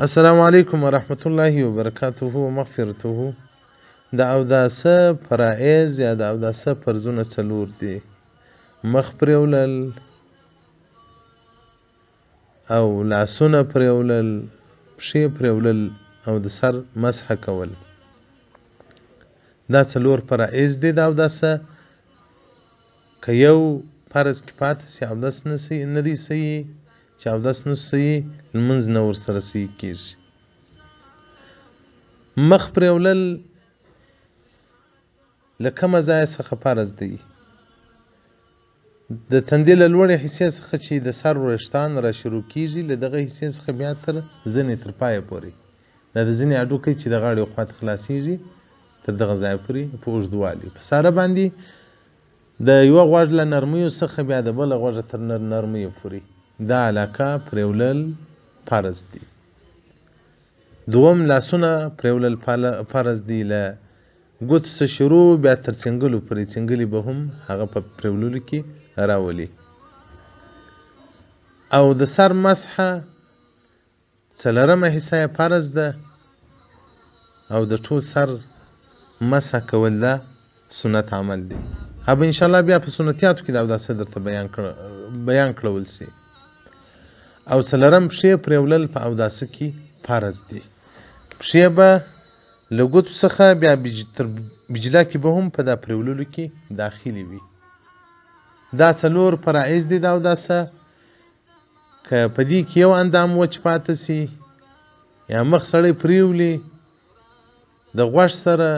السلام علیکم ورحمت الله وبرکاته ومغفرته. د اوداسه فرائض یا د اوداسه فرضونه څلور دي: مخ پرېولل او لاسونه پرېولل، پښې پرېولل او د سر مسح کول. دا څلور فرائض دي د اوداسه. که یو فرض کې پاتې سي اودس نه دی صحیح، چې اودس نه صحیح لمونځ نه ورسره صحیح کېږي. مخ پرېولل له کومه ځایه څخه فرض دی؟ د تندې له لوړې حصې څخه چې د سر وریښتان را شروع کېږي، له دغه حصې څخه بیا تر زنې تر پایه پورې، دا د زنې هډوکی چې د غاړې خوا ته خلاصېږي تر دغه ځایه پورې په اوږدوالي. په ساره باندې د یوه غوږ له نرمیو څخه بیا د بله غوږه تر نرمیو پورې دا علاقه پرېولل فرض دي. دوم، لاسونه پرېولل فرض دي، له ګوتو څخه شروع بیا تر څنګلو پورې، څنګلې به هم هغه په پرېوللو کې راولي. او د سر مسحه څلورمه حصه یې فرض ده، او د ټول سر مسح کول دا سنت عمل دی. هغه به انشاءالله بیا په سنتیاتو کې د اوداسه درته بیان کړول سي. او څلورم، پښې پرېولل په اوداسه کې فرض دي. پښې به له ګوتو څخه بیا تر بجلا کې به هم په دا پرېوللو کې داخلي وي. دا څلور فرائض دي د اوداسه. که په دې کې یو اندام وچ پاته سي یا مخ سړی پرېولي د غوږ سره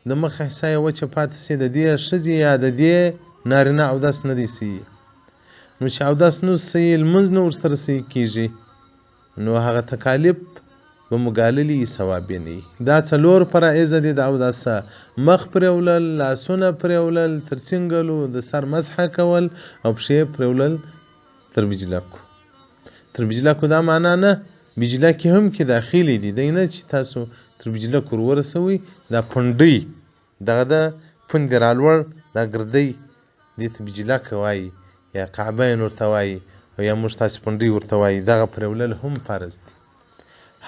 د مخ حصه یې وچه پاتې سي، د دې ښځې یا د دې نارینه اودس نه دی صحیح. نو چې اودس نه صحیح، لمونځ نه ورسره صحیح کېږي، نو هغه تکالیف به مو ګاللي ثواب یې نه وي. دا څلور فرائض دي د اوداسه: مخ پرېولل، لاسونه پرېولل تر څنګلو، د سر مسح کول او پښې پرېولل تر بجلکو. تر بجلکو دا معنا نه، بجلکې هم کې داخلي دي، دی نه چې تاسو تر بجلکو ور ورسوئ. دا پنډۍ دغه د پوندې رالوړ دا ګردۍ دې ته بجلکه وایي یا کعبین ورته وایي او یا موږ تاسې پنډۍ ورته وایي، دغه پرېولل هم فرض دي.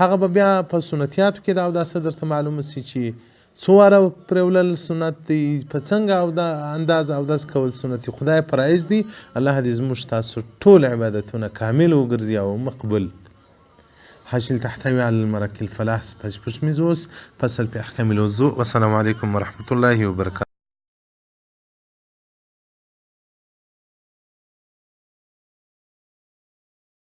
هغه به بیا په سنتیاتو کې د اوداسه درته معلومه سي چې څو واره پرېولل سنت دی، په څنګه او دا انداز اودس کول سنت دی. خدای فرائض دي. الله دې زموږ تاسو ټول عبادتونه کامل وګرځي او مقبول. حاشل تحتوي على المرك الفلاح. فصل في أحكام الوضوء. والسلام عليكم ورحمة الله وبركاته.